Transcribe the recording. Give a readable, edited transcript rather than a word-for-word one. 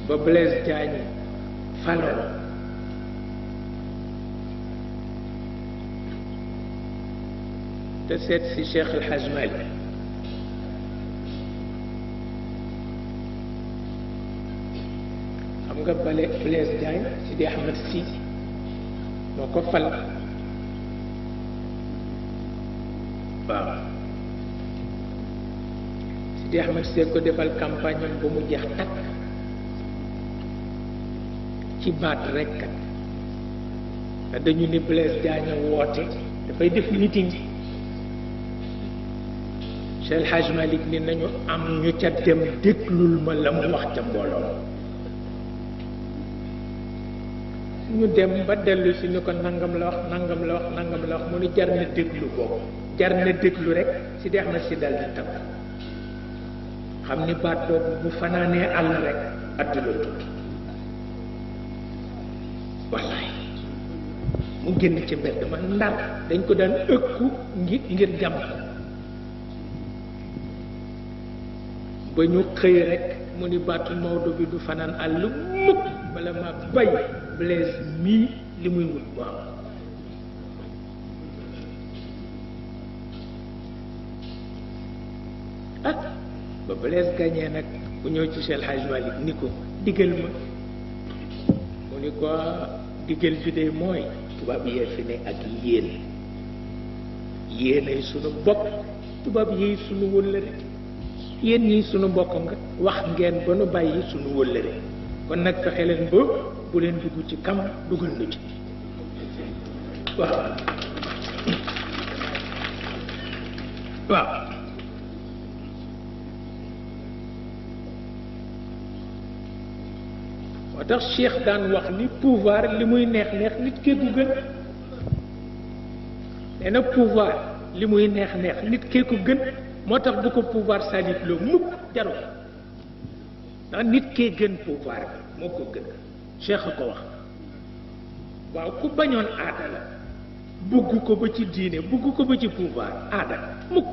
ba Blaise Diagne faloo te seet si Cheikh El Hadj Malick xam nga Blaise Diagne Sidi Ahmed Sy moo ko fal waaw Sidi Ahmed Sy ko defal campagne am ba mu jeex takk ci baat rekk te dañu ni Blaise Diagne woote dafay def meeting Cheikh El Hadj Malick ni nañu am ñu ca dem déglul ma la mu wax ca mbooloo ñu dem ba dellu si ni ko nangam la wax nangam la wax nangam la wax mu ni jar na déglu boobu jar na déglu rek si deex na si dal di taw xam ni baat boobu bu fanaanee àll rek àdduna tukki wallaay mu génn ci mbedd ma Ndar dañ ko daan ëkku ngir jam ko ba ñu xëy rek mu ni baatu Maodo bi du fanaan àll mukk bala ma bay Blaise mii li muy wut waaw ah ba Blaise gagné nag bu ñëw ci Cheikh El Hadj Malick ni ko digal ma mu ni ko digal bi de mooy tubaab yee fi ne ak yéenay sunu bopp tubaab yi sunu wëllëre yéen ñii sunu mbokk nga wax ngeen ba nu bàyyi sunu wëllëre kon nag fexe leen ba bu leen dugg ci kam dugal nu ci waaw waaw moo tax Cheikh daan wax ni pouvoir li muy neex neex nit kee ko gën nee na pouvoir li muy neex neex nit kee ko gën moo tax bu ko pouvoir salif loo mukk jaru ndax nit kee gën pouvoir bi moo ko gën Cheikh a ko wax waaw ku bañoon aada la bugg ko ba ci diine bugg ko ba ci pouvoir aada mukk